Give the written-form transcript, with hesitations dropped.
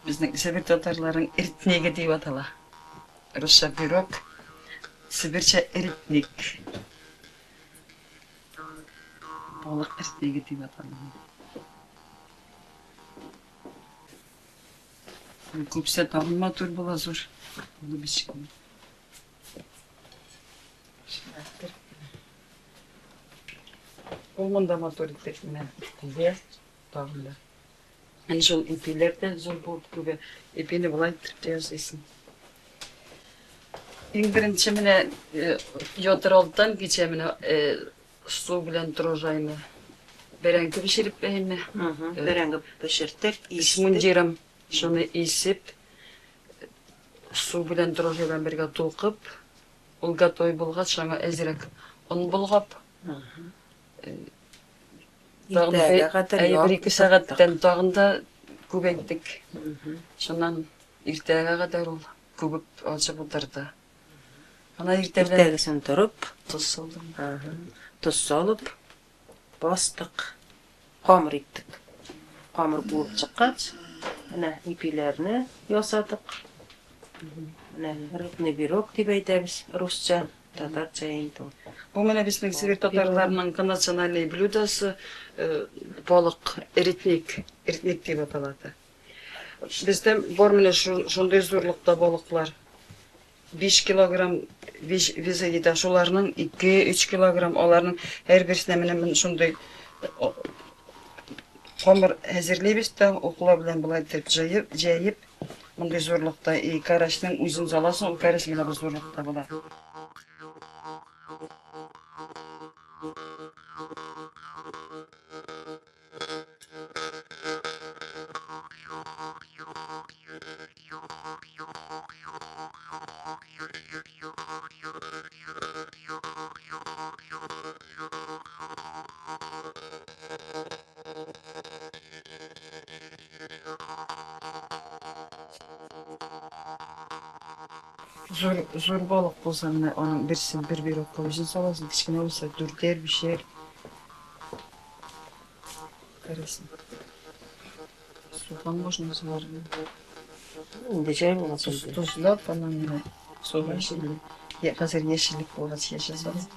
Безнең Себер татарларының иртнеге дип атала. Русча пирог, себерчә иртник. Балык иртнеге дип атала. Күпсә тагын матур була зур. Булып эчкән. Ул монда матур итеп менә күбә тагын да. Әнә шул ипиләр дә зур булып күбә. Ипине болай итеп тә ясыйсың. Иң беренче менә ятыр алдыдан кичә менә су белән дрожжайны бәрәңге пешереп әйме. Бәрәңге пешертеп, истек. Мундиром шуны исеп, су белән дрожжи белән бергә тулкып, ул готовый булгач, аңа әзрәк он болгап, тагын Иртәгә кадәр әй, ябып бер-ике утырттык. сәгатьтән тагын да күбәйттек. Шуннан иртәгә кадәр ул күбеп ачып утырды. Ана иртә белән Иртәгесен торып, тоз салдым. Тоз салып, бастык, камыр иттек. Камыр булып чыккач, менә ипиләрне ясадык. Менә рыбный пирог дип әйтәбез русча, татарча инде ул. Бу менә безнең Себер татарларының национальный блюдосы, балык, ретник, ретник дип аталады. Бездә бар менә шундый зурлыкта балыклар. 5 килограмм весы җитә. Шуларның 2-3 килограмм аларның һәрберсенә менә мин шундый камыр әзерлибез дә, укла белән болай итеп җыеп, җәеп, мондый зурлыкта и карасның үзен саласың, ул карась менә бу зурлыкта була. Зур, зур балык булса, менә аның берсен бер бирокка үзен саласың, кечкенә булса дүртәр, бишәр. Карыйсың. Суган можно салырга. Инде җай була Тоз, инде. тозлап, аннан менә суган чили. Я, хәзер яшеллек булгач, яшел саласың.